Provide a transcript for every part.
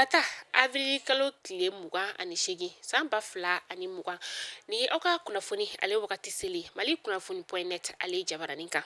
Tarata avril kalo tile 28 san 2020, ni aw ka kunnafoni ale wagati seli Mali kunnafoni point net ale jabaranin kan.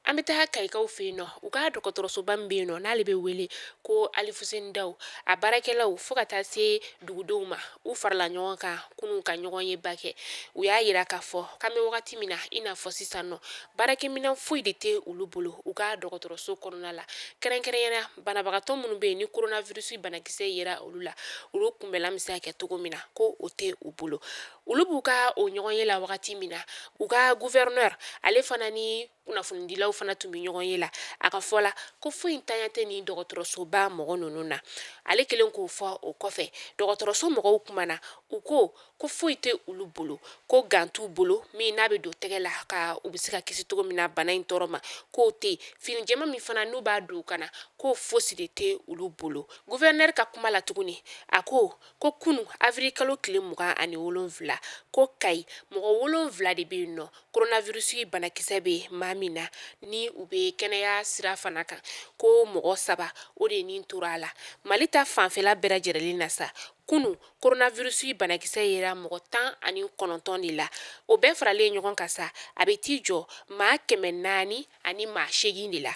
An bɛ taa Kayikaw fɛ yen nɔ, u ka dɔgɔtɔrɔsoba min bɛ yen nɔ n'ale bɛ wele ko Alifuseni Daw, a baarakɛlaw fo ka taa se dugudenw ma, u farala ɲɔgɔn kan kunun ka ɲɔgɔnyeba kɛ. U y'a yira k'a fɔ k'an bɛ wagati min na i n'a fɔ sisan nɔ, baarakɛminɛn foyi de tɛ olu bolo u ka dɔgɔtɔrɔso kɔnɔna la, kɛrɛnkɛrɛnya na banabagatɔ minnu bɛ yen ni coronavirus banakisɛ yera olu la, olu kunbɛlan bɛ se ka kɛ cogo min na, ko o tɛ u bolo. Olu b'u ka o ɲɔgɔnye la wagati min na, u ka gouverneur ale fana ni kunnafonidilaw fana tun bɛ ɲɔgɔnye la. A ka fɔ la ko foyi ntanya tɛ nin dɔgɔtɔrɔsoba mɔgɔ ninnu na. Ale kelen k'o fɔ, o kɔfɛ dɔgɔtɔrɔso mɔgɔw kumana, u ko ko foyi tɛ olu bolo, ko gant t'u bolo min n'a bɛ don tɛgɛ la ka u bɛ se ka kisi cogo min na bana in tɔɔrɔ ma, k'o tɛ yen. Fini jɛman min fana n'u b'a don ka na, k'o fosi de tɛ olu bolo. Gouverneur ka kuma la tuguni, a ko ko kunu avril kalo tile 27, ko Kayi mɔgɔ 7 de bɛ yen nɔ coronavirus banakisɛ bɛ maa min na, ni u bɛ kɛnɛya sira fana kan, ko mɔgɔ 3 o de ni tora a la. Mali ta fanfɛla bɛɛ lajɛlen na sa, kunu coronavirus banakisɛ yera mɔgɔ 19 de la. O bɛɛ faralen ɲɔgɔn kan sa, a bɛ t'i jɔ maa 408 de la.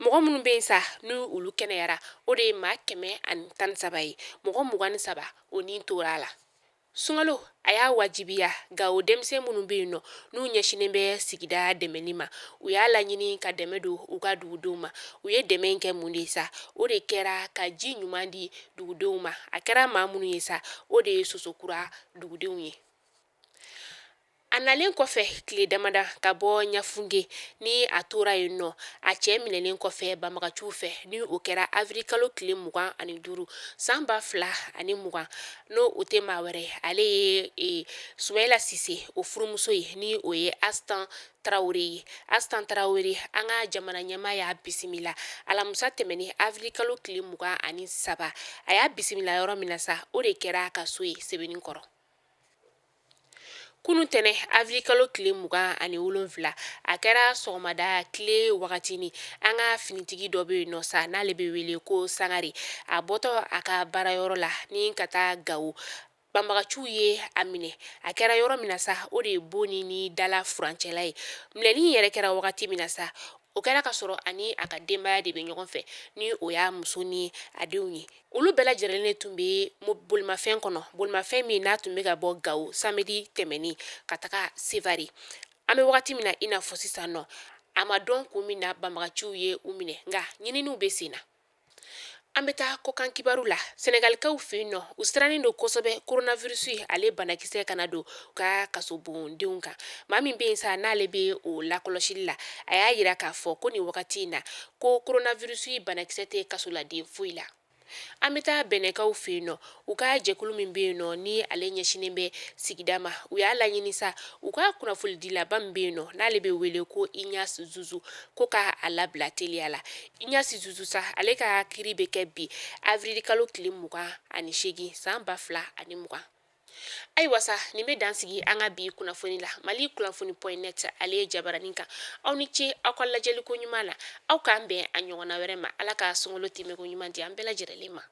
Mɔgɔ minnu bɛ yen sa ni olu kɛnɛyara, o de ye maa 113 ye. Mɔgɔ 23 o ni tora a la. Sunkalo a y'a wajibiya Gawo denmisɛn minnu bɛ yen nɔ n'u ɲɛsinnen bɛ sigida dɛmɛni ma, u y'a laɲini ka dɛmɛ don u ka dugudenw ma. U ye dɛmɛ in kɛ mun de ye sa? O de kɛra ka ji ɲuman di dugudenw ma. A kɛra maa minnu ye sa, o de ye Sosokura dugudenw ye. A nalen kɔfɛ tile damada ka bɔ Ɲafunge ni a tora yen nɔ, a cɛ minɛlen kɔfɛ banbagaciw fɛ, ni o kɛra avril kalo tile 25 san 2020, n'o o tɛ maa wɛrɛ, ale ye Sumayila Sise o furumuso ye, ni o ye Astan Tarawele ye. Astan Tarawele, an ka jamana ɲɛmaa y'a bisimila alamisa tɛmɛnen avril kalo tile 23. A y'a bisimila yɔrɔ min na sa, o de kɛra a ka so ye Sebenikɔrɔ. Kunun tɛnɛ avril kalo tile 27, a kɛra sɔgɔmada tile wagati ni an ka finitigi dɔ bɛ yen nɔ sa n'ale bɛ wele ko Sangare, a bɔtɔ a ka baarayɔrɔ la ni ka taa Gawo, banbagaciw ye a minɛ. A kɛra yɔrɔ min na sa, o de ye Boni ni Dala furancɛla ye. Minɛni yɛrɛ kɛra wagati min na sa, o kɛra ka sɔrɔ ani a ka denbaya de bɛ ɲɔgɔn fɛ, ni o y'a muso ni a denw ye. Olu bɛɛ lajɛlen de tun bɛ bolimafɛn kɔnɔ, bolimafɛn min n'a tun bɛ ka bɔ Gawo samedi tɛmɛnen ka taga Sevare. An bɛ wagati min na i n'a fɔ sisan nɔ, a ma dɔn kun min na banbagaciw ye u minɛ, nka ɲininiw bɛ sen na. An bɛ taa kɔkan kibaru la. Sɛnɛgalikaw fɛ yen nɔ, u sirannen don kosɛbɛ coronavirus ale banakisɛ kana don u ka kasobondenw kan. Maa min bɛ yen sa n'ale bɛ o lakɔlɔsili la, a y'a yira k'a fɔ ko nin wagati in na, ko coronavirus banakisɛ tɛ kasoladen foyi la. An bɛ taa Bɛnɛkaw fɛ yen nɔ, u ka jɛkulu min bɛ yen nɔ ni ale ɲɛsinnen bɛ sigida ma, u y'a laɲini sa u ka kunnafonidilaba min bɛ yen nɔ n'ale bɛ wele ko Ignace Zuzu, ko ka a labila teliya la. Ignace Zuzu sa, ale ka kiri bɛ kɛ bi avril kalo tile 28 san 2020. Ayiwa sa, nin bɛ dan sigi an ka bi kunnafoni la Mali kunnafoni point net ale ye jabaranin kan. Aw ni ce aw ka lajɛliko ɲuman na. Aw k'an bɛn a ɲɔgɔnna wɛrɛ ma. Ala ka sunkalo tɛmɛko ɲuman di an bɛɛ lajɛlen ma.